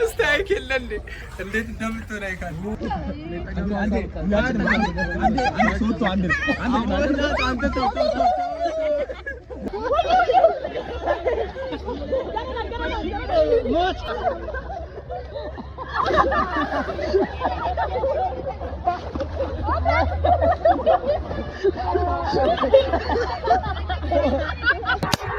እስቲ አይክ የለ እንዴ እንዴት እንደምትሆን አይካል።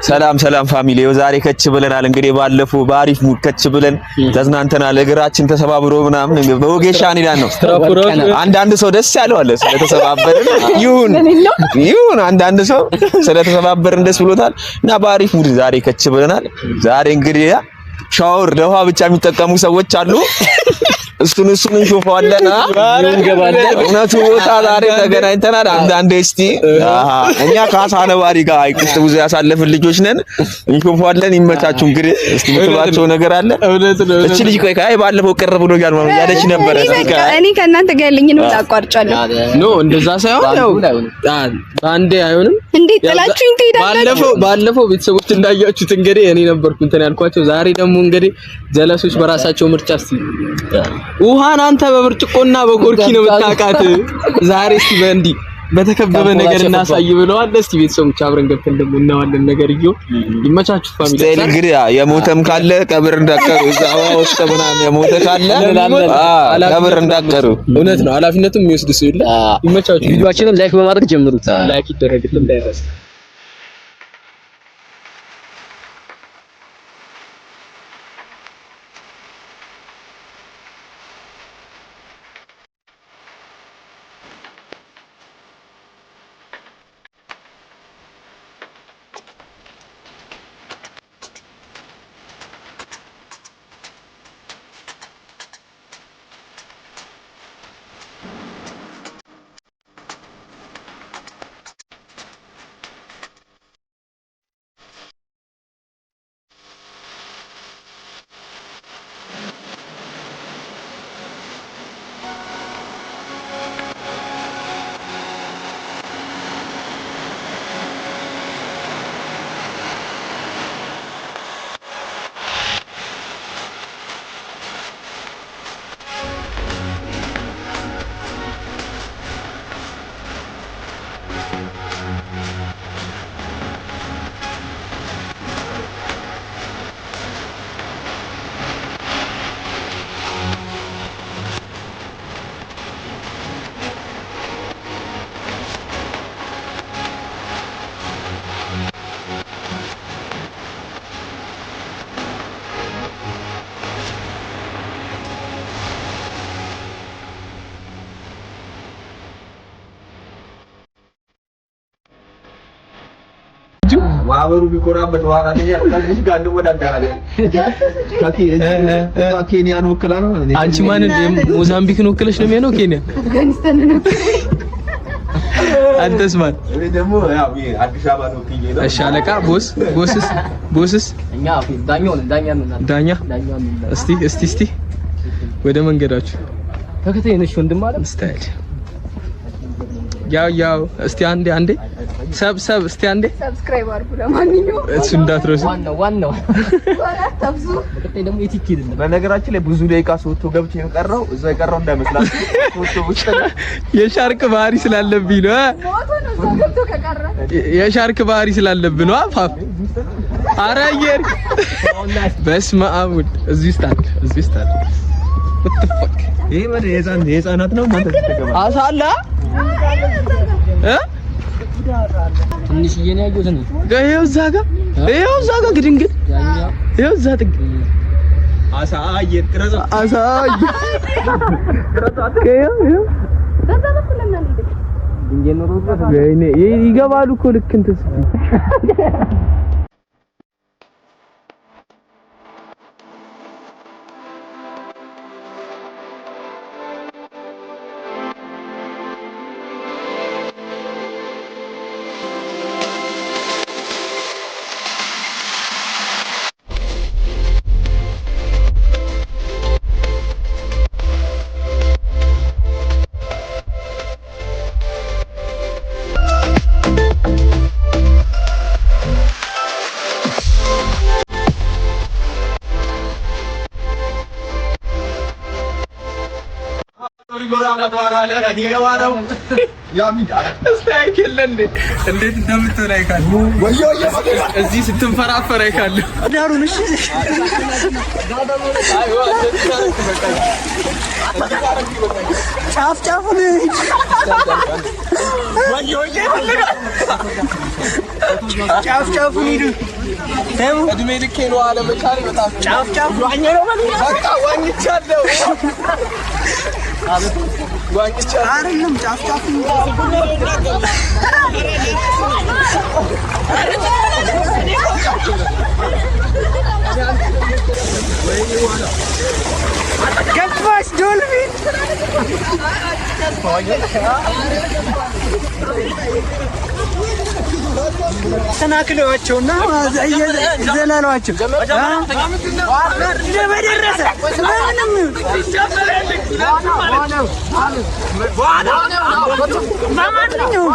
ሰላም ሰላም family፣ ዛሬ ከች ብለናል። እንግዲህ ባለፈው በአሪፍ mood ከች ብለን ተዝናንተናል። እግራችን ተሰባብሮ ምናምን በወጌሻ እንሄዳለን ነው። አንዳንድ ሰው ደስ ያለው አለ ስለተሰባበርን፣ ይሁን ይሁን። አንዳንድ ሰው ስለተሰባበርን ደስ ብሎታል። እና በአሪፍ mood ዛሬ ከች ብለናል። ዛሬ እንግዲህ ሻወር ለውሃ ብቻ የሚጠቀሙ ሰዎች አሉ። እሱን እሱን እንሾፈዋለን። እውነቱ ቦታ ዛሬ ተገናኝተናል። አንዳንዴ እስቲ እኛ ከአሳ ነባሪ ጋር ሐይቅ ውስጥ ብዙ ያሳለፍን ልጆች ነን። እንሾፈዋለን። ይመቻችሁ። እንግዲህ እስቲ የምትሏቸው ነገር አለ። እቺ ልጅ ቆይ አይ ባለፈው ቅር ብሎኛል ማለት ያለች ነበረ። እኔ ከእናንተ ጋር ያለኝን ሁሉ አቋርጫለሁ። No እንደዛ ሳይሆን ያው በአንዴ አይሆንም። እንዴት ጥላችሁኝ ትሄዳላችሁ? ባለፈው ባለፈው ቤተሰቦች እንዳያችሁት እንግዲህ እኔ ነበርኩ እንትን ያልኳቸው። ዛሬ ደግሞ እንግዲህ ጀለሶች በራሳቸው ምርጫ እስቲ ውሃን አንተ በብርጭቆና በኮርኪ ነው የምታውቃት። ዛሬ እስቲ በእንዲህ በተከበበ ነገር እናሳይ ብለዋል። እስቲ ቤተሰቦች አብረን ገብተን ደግሞ እናዋለን። ነገር ይየው ይመቻችሁ። Family ስታይል እንግዲህ የሞተም ካለ ቀብር እንዳቀሩ እዛ ውሃ ውስጥ ምናምን የሞተ ካለ ቀብር እንዳቀሩ። እውነት ነው። ኃላፊነቱን የሚወስድ ሰው የለ። ይመቻችሁ። ቪዲዮአችንን like በማድረግ ጀምሩት። Like ይደረግልን እንዳይረሳ። ማህበሩ ቢኮራበት ከዚህ ጋር እንወዳደራለን። ኬንያን ወክላ ነው። አንቺ ማንን ሞዛምቢክን ወክለሽ ነው የሚሆነው? ኬንያ አንተስ ማን? እኔ ደግሞ ያው አዲስ አበባ ነው ወክዬ ነው። እሺ አለቃ boss boss ስ boss ስ እኛ ዳኛው ነን። ዳኛ ነን። ዳኛ እስቲ እስቲ እስቲ ወደ መንገዳችሁ ተከታይ ነሽ ወንድም አለ Style ያው ያው እስቲ አንዴ አንዴ sub sub እስቲ አንዴ Subscribe አድርጉ። ለማንኛውም እሱ እንዳትረሱ። ዋናው ዋናው ተብዙ በቀጣይ ደግሞ የቲኬት ነው። በነገራችን ላይ ብዙ ደቂቃ ሶቶ ገብቼ የቀረው እዛ የቀረው እንዳይመስላችሁ። ሶቶ ውስጥ የሻርክ ባህሪ ስላለብኝ ነው። ሞቶ ነው እዛው ገብቶ ከቀረ የሻርክ ባህሪ ስላለብኝ ነው። አፋፍ ኧረ አየር በስመ አብ ወልድ እዚህ ውስጥ አለ፣ እዚህ ውስጥ አለ። What the fuck? ይሄ ማለት የህፃን የህፃናት ነው ማለት ተገባ አሳ አለ እ ትንሽዬ ነው ያየሁት እኔ። ይኸው እዛ ጋር ይኸው እዛ ጋር ግድንግድ ይኸው እዛ ጥግ አሳ አየር ቅረጸው። አሳ ይኸው ይኸው በዛ በኩል ለምን አንሄድም? ወይኔ ይገባሉ እኮ ልክ እንትን ስትይ እንዴት እንደምትሆን አይካለሁ። እዚህ ስትንፈራፈር አይካለሁ። ጫፍ ጫፉን ጫፍ ጫፉን ሂዱ። እድሜ ልኬ ነው አለመቻሌ በጣም ጫፍ ጫፍ በቃ ዋኝቻለሁ። ዋኝቻለሁ። አይደለም ጫፍ ጫፉን ገባች ዶልፊን። ተናክለዋቸውና ዘላሏቸው በደረሰ ምንም በማንኛውም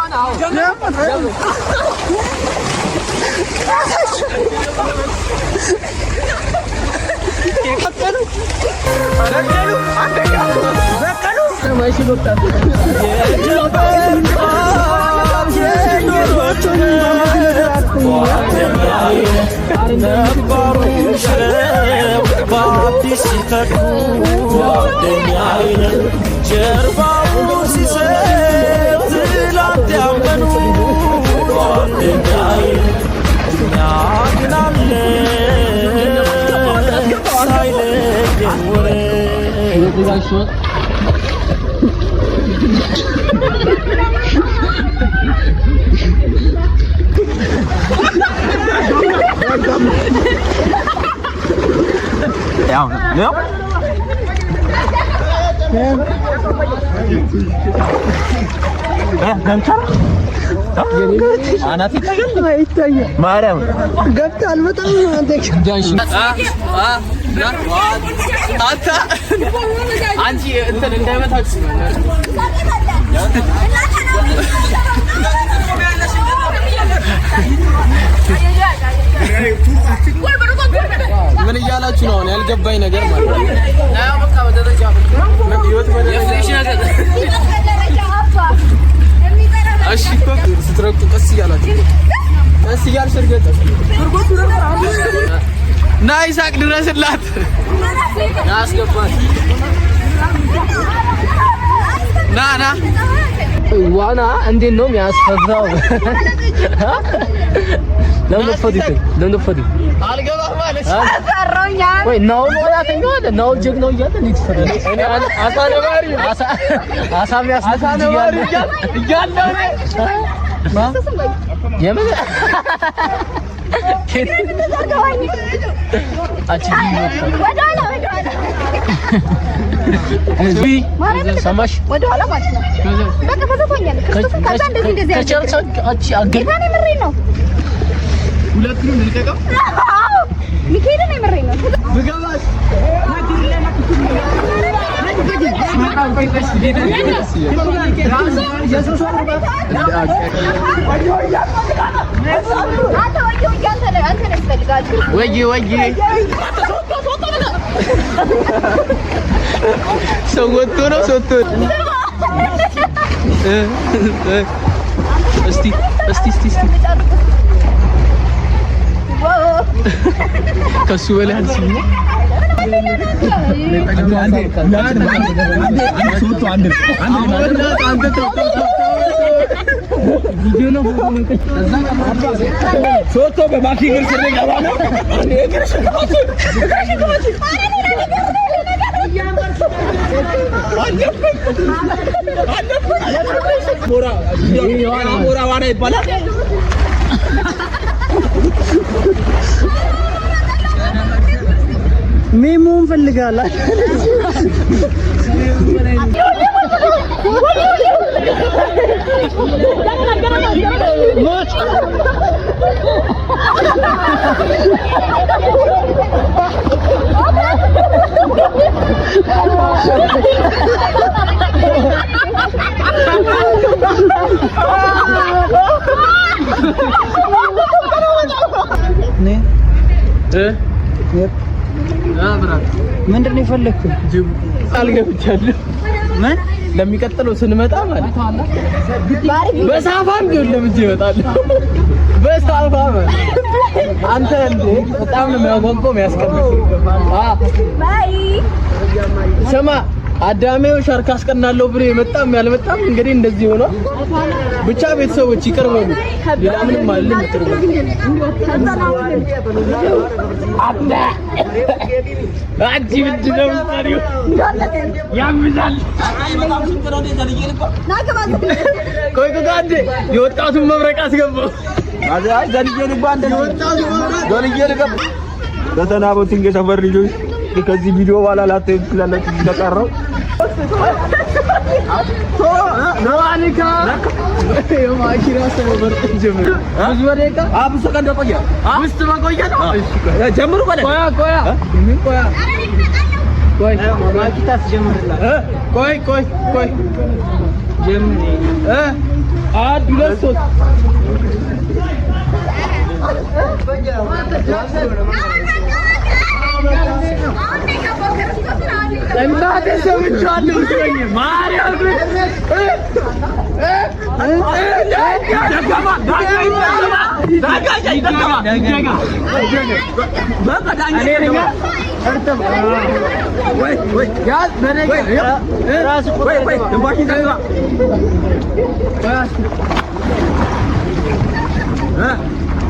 ያው ማርያም ገብተሃል። በጣም አንተ አንቺ እንትን እንዳይመታችሁ ምን እያላችሁ ነው? አሁን ያልገባኝ ነገር ማለት ነው። ህይወት በደረጃ እሺ እኮ ስትረግጡ ቀስ እያላችሁ ቀስ እያልሽ እርገጥ። ና ይሳቅ ድረስላት። አስገባት። ና ና ዋና እንዴት ነው የሚያስፈራው? ለምን ትፈሪው? ለምን ትፈሪው? አልገባም አለች። ወይ ናውል ወላተኛው አለ ናውል ጀግናው እያለ እንዴት ትፈራለህ? እኔ አሳ ነባሪ አሳ አሳ የሚያስነድ አሳ ነባሪ እያለ እኔ የምን አንቺ ሰማሽ? ወደኋላ ማለት ነው። በቃ ፈዘፎኛል። ክርስቶስን ከዛ እንደዚህ እንደዚህ ከቻልሽ አንቺ አገ ጌታን የምሬን ነው። ሁለቱንም ልቀቀው። አዎ ሚካኤልን የምሬን ነው። ብገባስ አንተ ወየው እያንተ ነህ አንተ ነህ ያስፈልጋል። ወዬ ወዬ ሰው ወጥቶ ነው ሰው ወጥቶ እስቲ እስቲ እስቲ እስቲ ከሱ በላይ አንቺ ሜሞን ፈልጋለሁ። ምንድን ነው የፈለግከው? አልገብቻለሁ። ምን ለሚቀጥለው ስንመጣ ማለት በሳፋም ቢሆን ለምጄ እመጣለሁ። በሳፋ ማለት አንተ እንዴ በጣም ነው የሚያጓጓው የሚያስቀንስ። ስማ አዳሜው ሻርክ አስቀናለሁ ብሎ የመጣም ያልመጣም እንግዲህ እንደዚህ ሆኗል። ብቻ ቤተሰቦች ይቅር በሉ፣ ሌላ ምንም አይደለም። ይቅር በሉ። አንቺ ምንድን ነው የምትሰሪው? ያምዛል። ቆይ ቆይ አንዴ የወጣቱን መብረቅ አስገባው። ተሰናበቱኝ የሰፈር ልጆች። ከዚህ ቪዲዮ በኋላ ላታዩ ትችላላችሁ። ተቀረው ቆይ ቆይ ቆይ አንድ ሁለት ሶስት እናቴ ሰምቼዋለሁ። ማርያም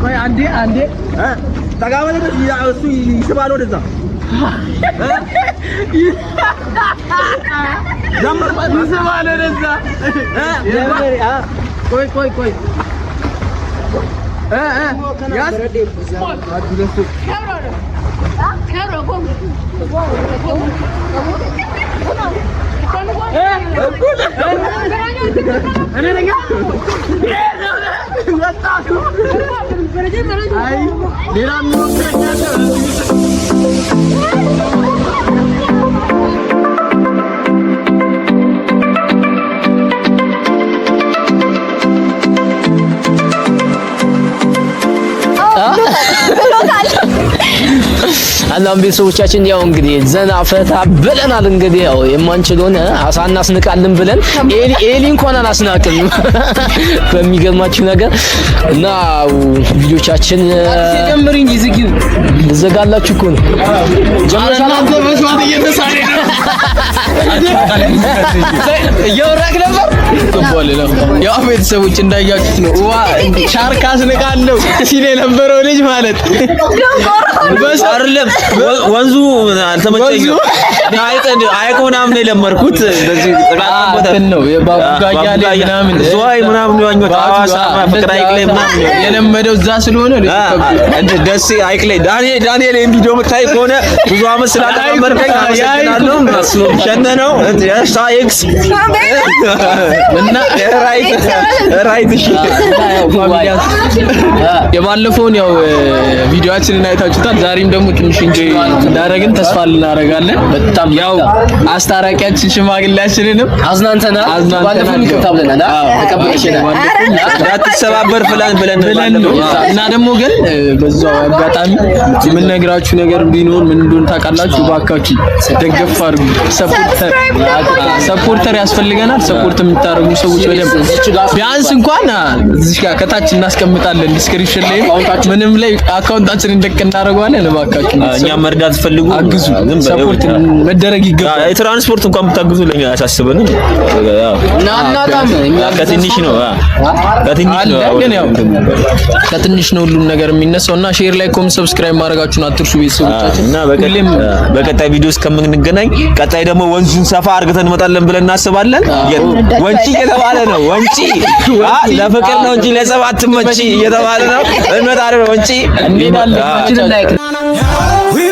ቆይ አንዴ አንዴ እሱ ይስባል ወደዛ ይስባል ወደዛ። ቆይ ቆይ ቆይ ያዝ ሌላ እናም ቤተሰቦቻችን ያው እንግዲህ ዘና ፈታ ብለናል። እንግዲህ ያው የማንችለውን አሳ እናስንቃለን ብለን ኤሊ እንኳን አላስናቅም በሚገርማችሁ ነገር እና ቪዲዮቻችን ጀምሪ እንጂ ዝጊው ልዘጋላችሁ እኮ ነው። እናንተ መስማት እየተሳነ እያወራክ ነበር። ያው ቤተሰቦች እንዳያችሁት ነው። ዋ ሻርክ አስንቃለሁ ሲል የነበረው ልጅ ማለት አይደለም። ወንዙ አልተመቸኝም። ሐይቅ ምናምን ነው የለመድኩት። እንደዚህ እንትን ነው የባቡጋያ ላይ ምናምን ዝዋይ ምናምን የዋኘሁት ሐዋሳ ፍቅር ሐይቅ ላይ ምናምን የለመደው እዛ ስለሆነ ደሴ ሐይቅ ላይ ዳንኤል ይሄን ቪዲዮ የምታይ ከሆነ ብዙ ዓመት ስላልተመመርከኝ አመሰግናለሁ። ሸነነው ኤክስ እና right right እሺ የባለፈውን ያው ቪዲዮአችንን አይታችሁታል። ዛሬም ደግሞ ትንሽ enjoy እንዳደረግን ተስፋ ልናደርጋለን። በጣም ያው አስታራቂያችን ሽማግሌያችንንም አዝናንተናል። ባለፈው ይቅርታ ብለናል። ተቀብለሽናል። እንዳትሰባበር ፍላን ብለን ብለን ነው እና ደግሞ ግን በዛው አጋጣሚ የምንነግራችሁ ነገር ቢኖር ምን እንደሆነ ታውቃላችሁ። እባካችሁ ደገፍ አድርጉ። supporter ያስፈልገናል። support የምታደርጉ ሰዎች በደንብ ቢያንስ እንኳን እዚህ ጋር ከታች እናስቀምጣለን፣ description ላይ ምንም ላይ account ኣችንን እንደቅ እናደርገዋለን። እባካችሁ እኛም መርዳት ፈልጉ፣ አግዙ። support መደረግ ይገባል። የትራንስፖርት እንኳን ብታግዙ ለኛ አያሳስበንም። ከትንሽ ነው ከትንሽ ነው ግን ያው ከትንሽ ነው ሁሉም ነገር የሚነሳው እና share like comment subscribe ማድረጋችሁን አትርሱ ቤተሰቦቻችን። እና በቀጣይ ቪዲዮ እስከምንገናኝ ቀጣይ ደግሞ ወንዙን ሰፋ አድርገን እንመጣለን ብለን እናስባለን። ወንጪ እየተባለ ነው። ወንጪ ለፍቅር ነው እንጂ ለጸብ አትመቺ እየተባለ ነው። እንመጣለን ወንጪ እንሄዳለን። We